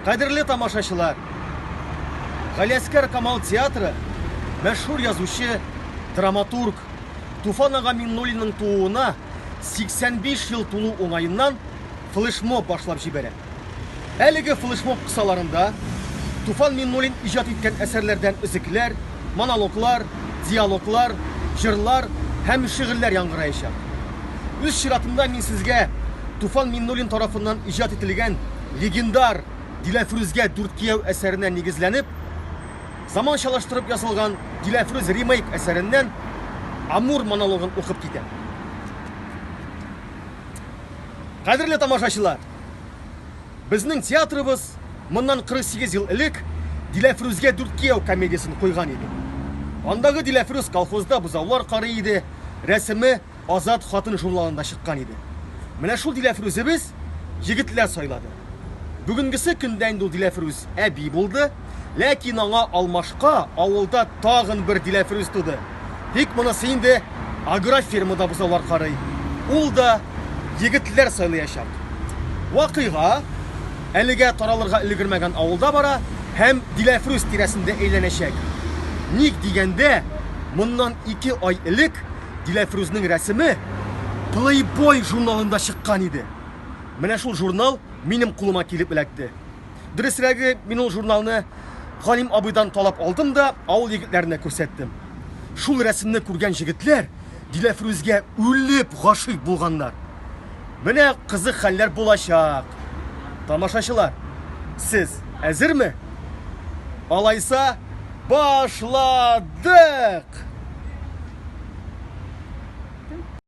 Кадерле тамашачылар! Галиәскәр Камал театры мәшһүр язучы, драматург Туфан ага Миңнуллинның тууына 85 ел тулу уңаеннан флешмоб башлап җибәрә. Әлеге флешмоб кысаларында Туфан Миңнуллин иҗат иткән әсәрләрдән өзекләр, монологлар, диалоглар, җырлар һәм шигырьләр яңгыраячак. Үз чиратымда мин сезгә Туфан Миңнуллин тарафыннан иҗат ителгән легендар Диләфрүзгә дүрт кияү әсәренә нигезләнеп, заманчалаштырып язылган Диләфрүз ремейк әсәреннән Амур монологын укып китәм. Кадерле тамашачылар! Безнең театрыбыз моннан 48 ел элек Диләфрүзгә дүрт кияү комедиясен куйган иде. Андагы Диләфрүз колхозда бозаулар карый иде, рәсеме Азат хатын журналында чыккан иде. Менә шул Диләфрүзебез егетләр сайлады. Бүгенгесе көндә инде ул Диләфрүз әби булды, ләкин аңа алмашка авылда тагын бер Диләфрүз туды. Тик монысы инде агрофирмада бозаулар карый. Ул да егетләр сайлаячак. Вакыйга әлегә таралырга өлгермәгән авылда бара һәм Диләфрүз тирәсендә әйләнәчәк. Ник дигәндә, моннан ике ай элек Диләфрүзнең рәсеме Playboy журналында чыккан иде. Менә шул журнал минем кулыма килеп эләкте. Дөресрәге, мин ул журналны Галим абыйдан талап алдым да авыл егетләренә күрсәттем. Шул рәсемне күргән җегетләр Диләфрүзгә үлеп гашыйк булганнар. Менә кызык хәлләр булачак. Тамашачылар, сез әзерме? Алайса, башладык!